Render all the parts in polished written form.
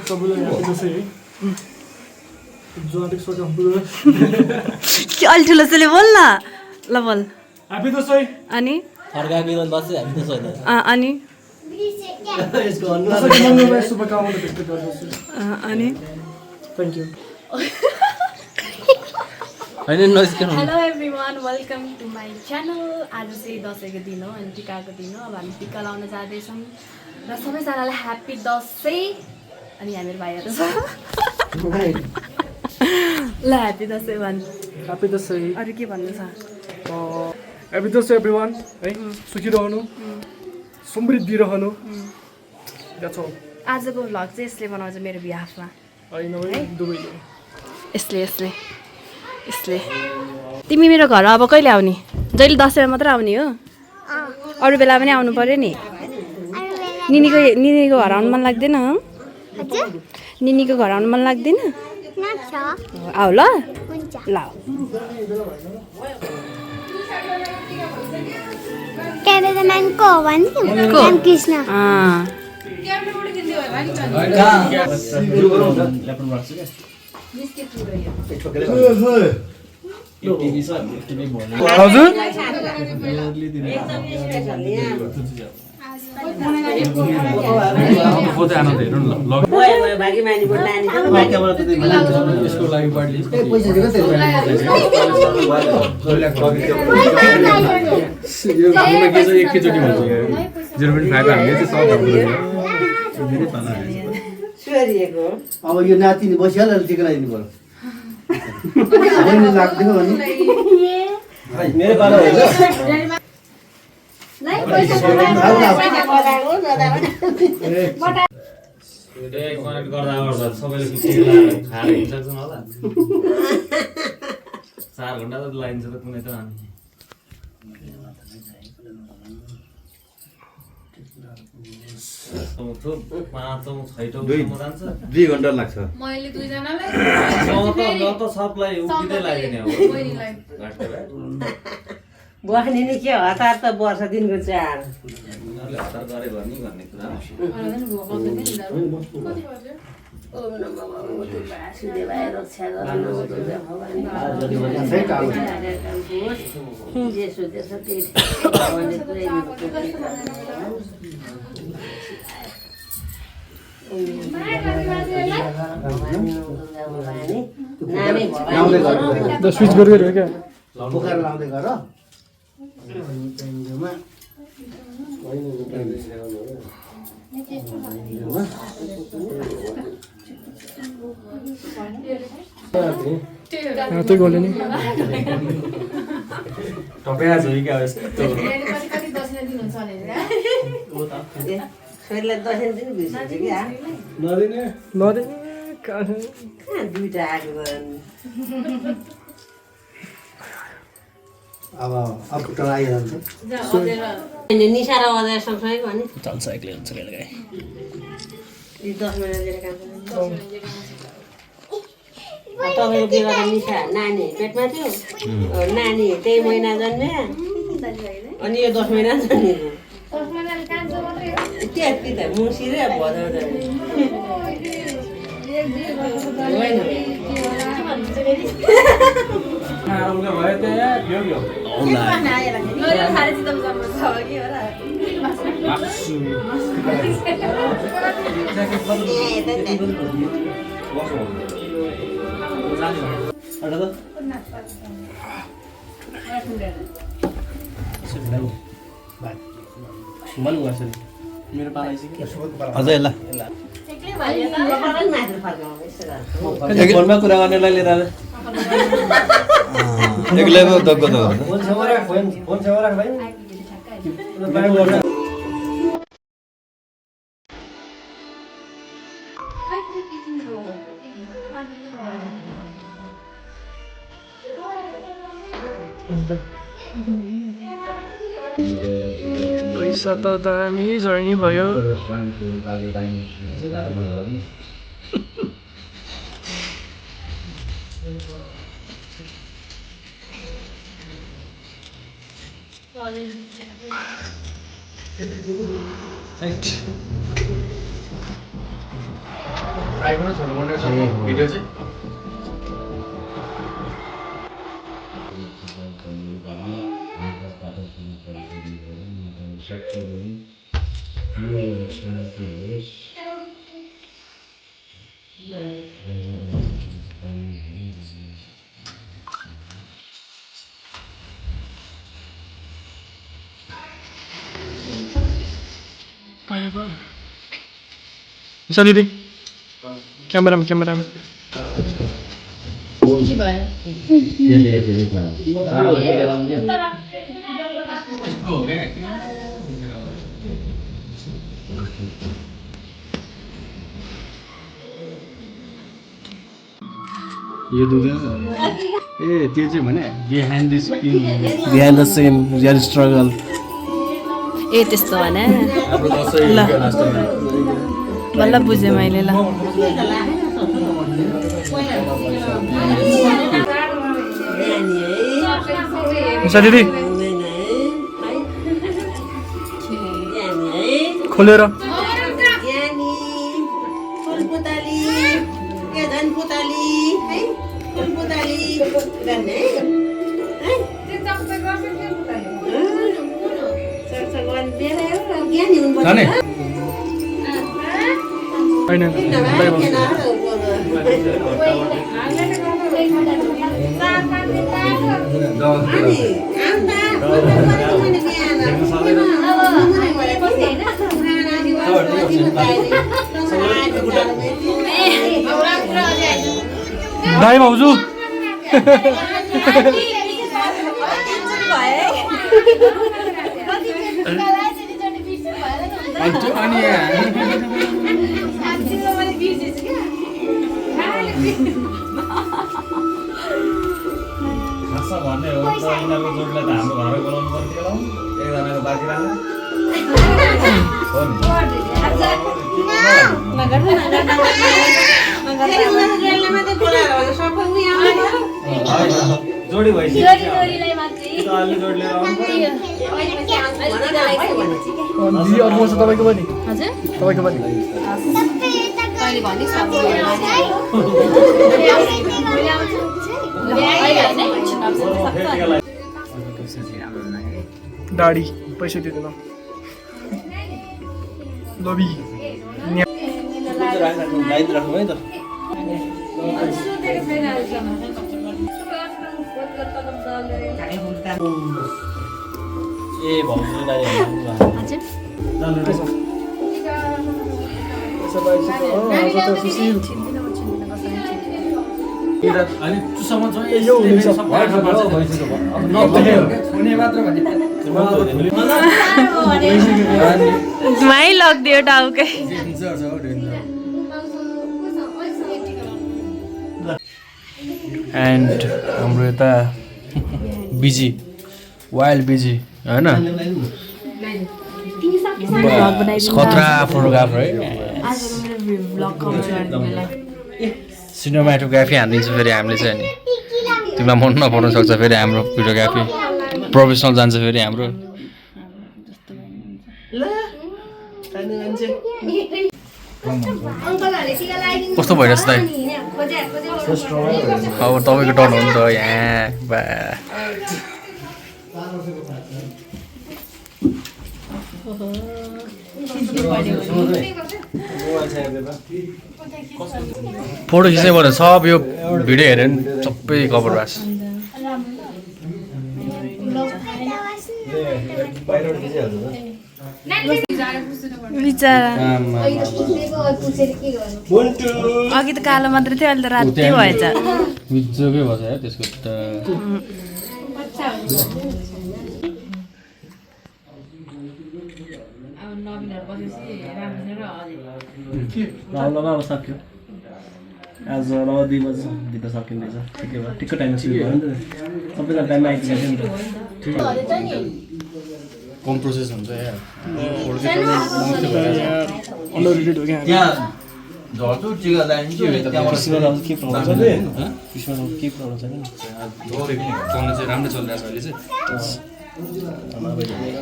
सबैलाई ह्याप्पी दसैँ है जोटिक सोच अलि ठुलो चाहिँ बोल न ल बोल ह्याप्पी दसैँ अनि अनि शुभकामना व्यक्त गर्दछु अनि thank you hello everyone welcome to my channel आज चाहिँ दसैँको दिन हो अनि टिकाको दिन हो अब हामी टिका लाउन जाँदैछौँ र सबैजनालाई ह्याप्पी दसैँ अनि हामीहरू भाइहरू छ ल ह्याप्पी दसैँ भन् ह्याप्पी दसैँ अरू के भन्नु छ ह्याप्पी दसैँ एभ्रिवान है सुखी रहनु समृद्धि रहनु आजको भ्लग चाहिँ यसले बनाउँछ मेरो बिहाफमा होइन दुबईले यसले तिमी मेरो घर अब कहिले आउने जहिले दसैँमा मात्र आउने हो अरू बेला पनि आउनु पर्यो नि निनीको घर आउनु मन लाग्दैन निनीको घर आउनु मन लाग्दैन आऊ ल ल क्यामेराम्यानको हो भने कृष्ण हजुर अब यो नाति बसिहाल्यो टिका लगाइदिनु पर्यो लाग्दैन भने मेरो पालो होइन चार घन्टा त लाइन्छ त कुनै त पाँचौँ छैटौँसम्म जान्छ 2 घन्टा लाग्छ मैले दुईजनालाई त सबलाई उक्किँदै लाग्ने हो बस्ने नि के हतार त वर्ष दिनको चाड उनीहरूले हतार गरे गर्ने भन्ने कुरा ओम नमः भगवते वासुदेवाय रक्षा गर्नु जे सोचेछ त्यही भगवानले पुरै स्विच गरिदियो क्या पोखरा लाउँदै गर त्यही गर्नु नि छोरीलाई दसैँ दिन बिर्सिन्छ क्या नदिने कहाँ दुइटा आएको अब खुट्टा आइरहन्छ निशा र अजय सँगसँगै भने चल्छ एक्लै हुन्छ कहिले 10 महिना लिएर काम तपाईँको के गर्दा निशा नानी पेटमा थियो नानी त्यही महिना जन्मे अनि यो 10 महिना जन्मेको त्यति त मुसी र भदौ मेरो पाला अझै ल फोनमा कुरा गर्नेलाई लिएर एक्लै पो दग्गो त पैसा त दामी झर्नी भयो आइफोन छोड्नुपर्ने छ भिडियो चाहिँ निशा दिदी क्यामेरामा यो दुधे ए त्यो चाहिँ भने behind the screen behind the scene real struggle ए त्यस्तो भने ल बल्ल बुझेँ मैले ल निशा दिदी खोलेर दाइ भाउजू खासमा भन्ने हो त यिनीहरूको जोडलाई त हाम्रो घरै बोलाउनु पर्थ्यो होला एकजनाको बाँकी राख्नु हो नि जोडी भइसक्यो अलि जोड लिएर आउनु दिदी अर्को छ तपाईँको पनि हजुर तपाईँको पनि तैँले भनिस् अब दाढी पैसा दिँदैन लबी लाइन राख्नु है त ए भाउजूलाई हजुर अलि चुसम्म चाहिँ माइ लगिदियो टाउकै एन्ड हाम्रो यता बिजी वाइल्ड बिजी होइन खतरा फोटोग्राफर है सिनेमाटोग्राफी हानिदिन्छ फेरि हामीले चाहिँ नि तिमीलाई मन नपर्न सक्छ फेरि हाम्रो भिडियोग्राफी प्रोफेसनल जान्छ फेरि हाम्रो कस्तो भइरहेछ दाइ अब तपाईँको टर्न हो नि त यहाँ बा फोटो खिच्नै पर्छ सब यो भिडियो हेऱ्यो नि सबै कभर भएको बिचरा अघि त कालो मात्रै थियो अहिले त रातै भएछ बिजोकै भएछ है त्यसको त अब सक्यो आज र 2 बजी भित्र सकिँदैछ ठिकै भयो ठिक्क टाइममा सुरु भयो नि त सबैजना टाइममा आइपुगेको थियो नि त कम प्रोसेस हुन्छ यार त्यहाँ झर्छु टिका लाइन के हो त्यहाँबाट के प्रब्लम छ के प्रब्लम छैन चल्न चाहिँ राम्रै चलिरहेछ अहिले चाहिँ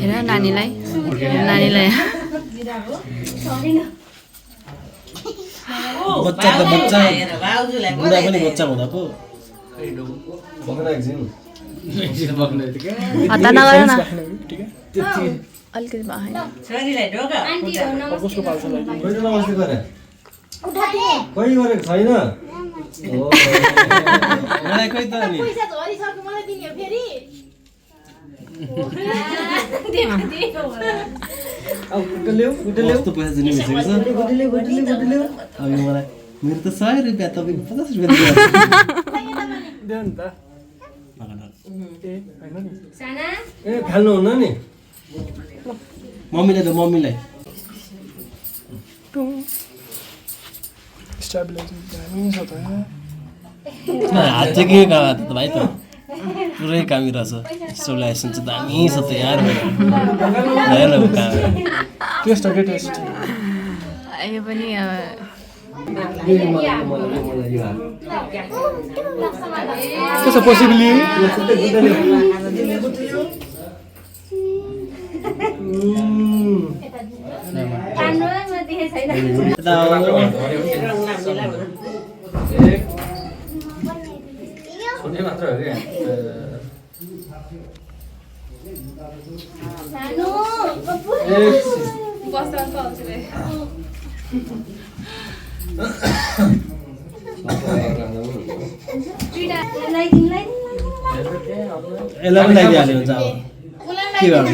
हेर नानीलाई बच्चा त बच्चा भाउजूलाई बुढा पनि बच्चा हुँदा पो हत्ता नगर न अलिकति बाहेन छोरीलाई ढोका नमस्ते गरे कोही गरेको छैन मलाई खोइ त अनि कस्तो पैसा दिनु बिर्सेको छ अब यो मलाई मेरो त 100 रुपियाँ तपाईँको 50 रुपियाँ ए फाल्नु हुन्न नि मम्मीलाई त मम्मीलाई हात चाहिँ के काम त भाइ त पुरै कामी रहेछ स्टेबलाइजेसन चाहिँ दामी छ त यार यो पनि के छ पोसिबली छोटे मात्र हो क्या यसलाई पनि लगाइदिइहाल्यो हुन्छ अब के गर्नु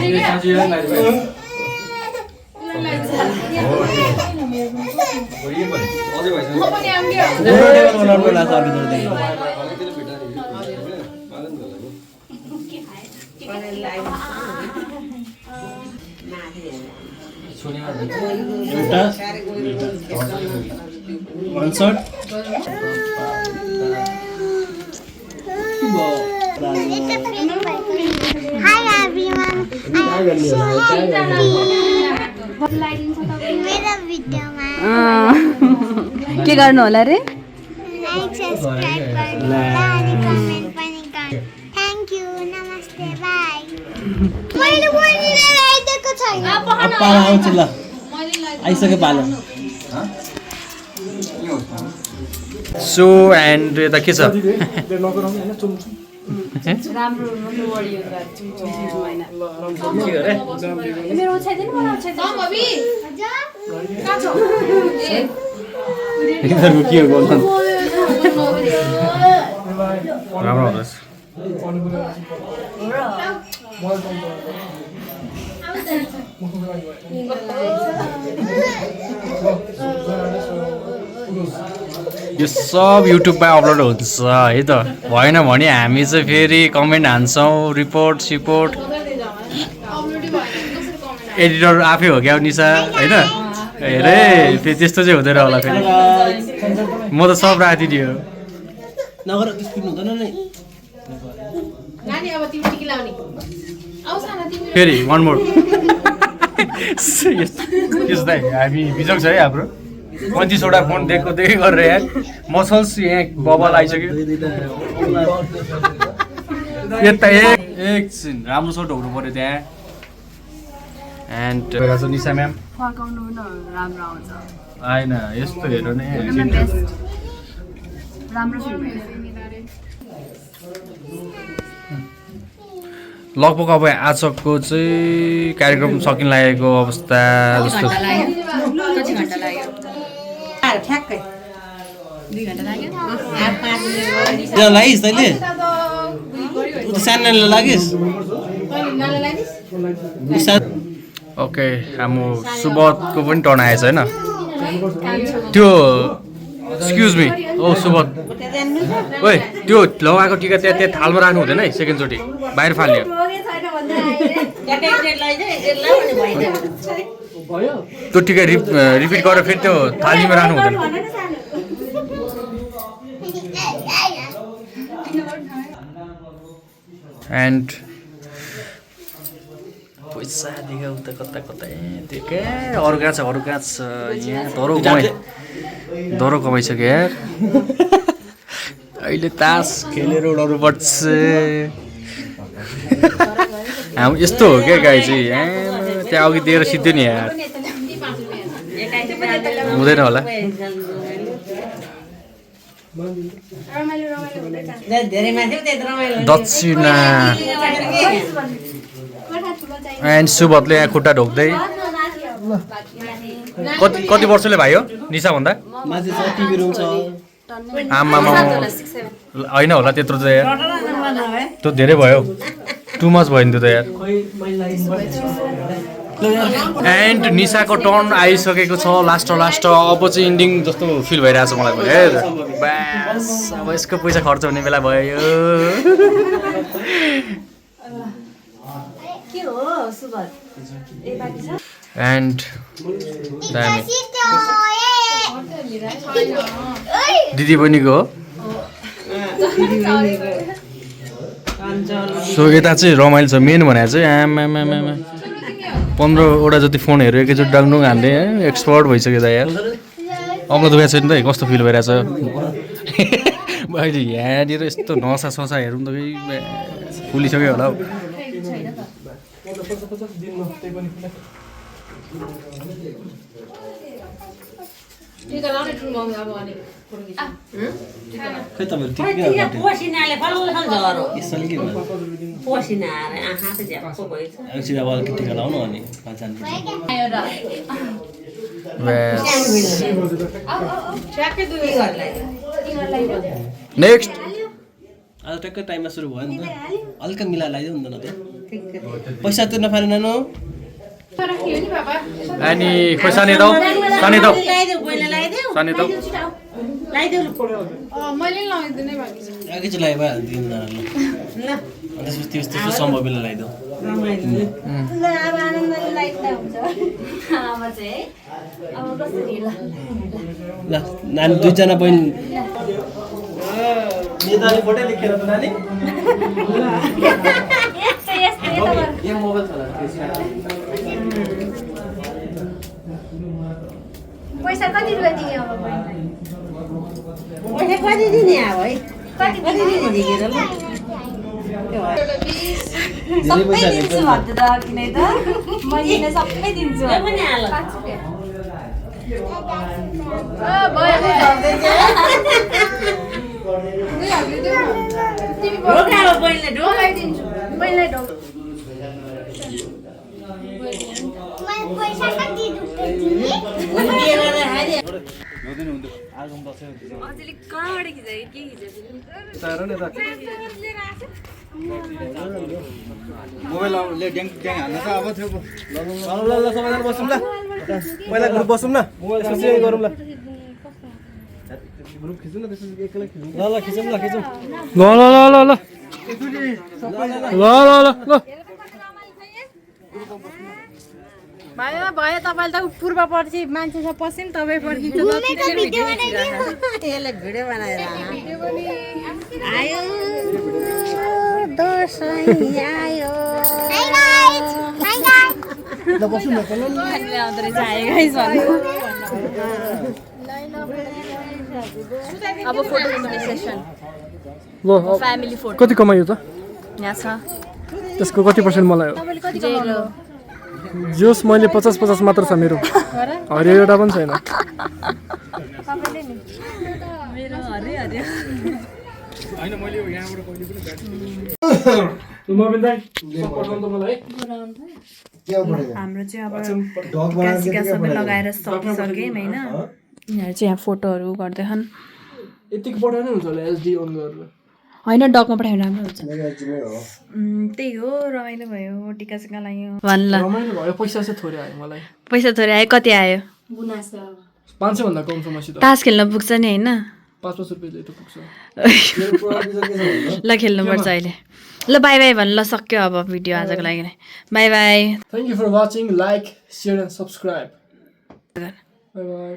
एउटा one short Hi everyone. I'm so happy. मेरो भिडियोमा के गर्नु होला रे लाइक सब्स्क्राइब गर्नु अनि कमेन्ट पनि गर्नु थ्यांक यू नमस्ते बाइ मैले बोलिरहेको आइदिएको छैन पाला आउँछ ल आइसक्यो पालो सो एन्ड यता के छ राम्रो वर्ड युज गर्छु हैन मेरो छैदैन मलाई छैदैन यिनीहरूको के हो बोल्नु राम्रो हुँदैछ यो सब युट्युबमा अपलोड हुन्छ है त भएन भने हामी चाहिँ फेरि कमेन्ट हान्छौँ रिपोर्ट सिपोर्ट एडिटर आफै हो क्या निशा होइन हेरे फेरि त्यस्तो चाहिँ हुँदैन होला फेरि म त सब राखिदियो नगर स्पिड हुँदैन नि फेरि वान मोर यस्तै हामी बिजोग छ है हाम्रो 25वटा फोन देखको देखै गरेर यहाँ मसल्स यहाँ बबल आइसक्यो यता एकछिन राम्रो सट हुनु पऱ्यो त्यहाँ एन्ड निशा म्याम फर्काउनु न राम्रो आउँछ होइन यस्तो हेर नै एकदमै बेस्ट राम्रो फिल्म लगभग अब आजको चाहिँ कार्यक्रम सकिन लागेको अवस्था जस्तो ठ्याक्कै 2 घण्टा लाग्यो लागिस् तैँले सानो लागिस् ओके हाम्रो सुबोधको पनि टर्न आएछ होइन त्यो एक्सक्युज मी ओ सुबोध ओइ त्यो लगाएको टिका त्यहाँ थालमा राख्नु हुँदैन है सेकेन्डचोटि बाहिर फाल्यो त्यो टिका रिपिट गरेर फेरि त्यो थालीमा राख्नु हुँदैन एन्ड पैसा दिएको उता कता कता त्यो क्या अरू कहाँ छ यहाँ धरो कमाइसक्यो यार अहिले तास खेलेर उडाउनु पर्छ हाम्रो यस्तो हो क्या गाई चाहिँ त्यहाँ अघि दिएर सिद्धो नि यार हुँदैन होला धेरै माथि त्यति रमाइलो दक्षिणा एन्ड सुबोधले यहाँ खुट्टा ढोक्दै कति वर्षले भाइ हो निशा भन्दा माथि छ टिभी रुम छ आमा होइन होला त्यत्रो त यार त्यो धेरै भयो टु मच भयो नि त्यो त यार एन्ड निशाको टर्न आइसकेको छ लास्ट अब चाहिँ इन्डिङ जस्तो फिल भइरहेछ मलाई पनि है बास अब यसको पैसा खर्च हुने बेला भयो के हो सुबोध ए बाकी छ एन्ड दामी दिदी बहिनीको हो सो यता चाहिँ रमाइलो छ मेन भनेर चाहिँ आमा 15वटा जति फोनहरू एकैचोटि डाङडुङ हान्ने एक्सपर्ट भइसक्यो त यार अम्ल दुखाएको छैन त कस्तो फिल भइरहेछ अहिले यहाँनिर यस्तो नसा ससा हेरौँ त फुलिसक्यो होला हौ खै तपाईँहरू टिका पसिनाले फलफल झरो यसले के भयो पसिना आएर आँखा त झ्याप्पो भएछ एकछिन अब अलिकति टिका लाउनु अनि जानु नेक्स्ट आज टक्कै टाइममा सुरु भयो नि त हल्का मिलाएर लगाइदियो नि त न त पैसा तिर्न पारेन न अनि खोइ सानी दाउ लगाइदेऊ पहिला लगाइदेऊ सानी दाउ लगाइदेऊ एकैचोटि लगाइ भइहाल्यो तिनजनाले ल त्यसपछि त्यस्तो सम्भव बेला लगाइदेऊ ल नानी दुईजना बहिनी नेताले फोटो लेखेर त नानी यो मोबाइल छ पैसा कति रुपियाँ दिने अब पैसा कति दिने अब है कति दिने झिकेर ल सबै दिन्छु भन्दै त किनै त मैले सबै दिन्छु त्यो पनि हाल ढोका अब पहिला ढोकाइदिन्छु मैले पैसा कति रुपियाँ दिने अझैले कहाँबाट खिचायो के मोबाइलले ड्याङ ड्याङ हाल्न त अब थियो ल सबैजना बसौँ ल पहिला ग्रुप बसौँ न त्यसपछि गरौँ ल ग्रुप खिचौँ न त्यसपछि एक्लै खिचौँ ल खिचौँ ल भयो तपाईँले त पूर्वपट्टि मान्छे सब पस्यो नि तपाईँ पर्खिन्छ यसले भिडियो बनाएर आयो दसैँ आयो ल बसौँ न आउँदो रहेछ आएकै छ अब फोटो खिच्ने सेसन फ्यामिली फोटो कति कमायो त यहाँ छ त्यसको कति पर्सेन्ट मलाई हो जेरो जोस् मैले 50-50 मात्र छ मेरो हरियो एउटा पनि छैन मेरो हरियो हरियो होइन मैले यहाँबाट कहिले पनि हाम्रो चाहिँ अब टिका सबै लगाएर सकिसक्यौँ होइन यिनीहरू चाहिँ यहाँ फोटोहरू गर्दैछन् यतिको पठाउनु हुन्छ होला एसडी अन गरेर होइन डकमा पठायो राम्रो हुन्छ त्यही हो रमाइलो भयो टिका सिका लाग्यो भन्ला रमाइलो भयो पैसा चाहिँ थोरै आयो मलाई पैसा थोरै आयो कति आयो 500 भन्दा कम छ मसित तास खेल्न पुग्छ नि होइन 5 रुपैयाँ त पुग्छ ल खेल्नुपर्छ अहिले ल बाई बाई भन्नु ल सक्यो अब भिडियो आजको लागि bye bye thank you for watching like share and subscribe bye by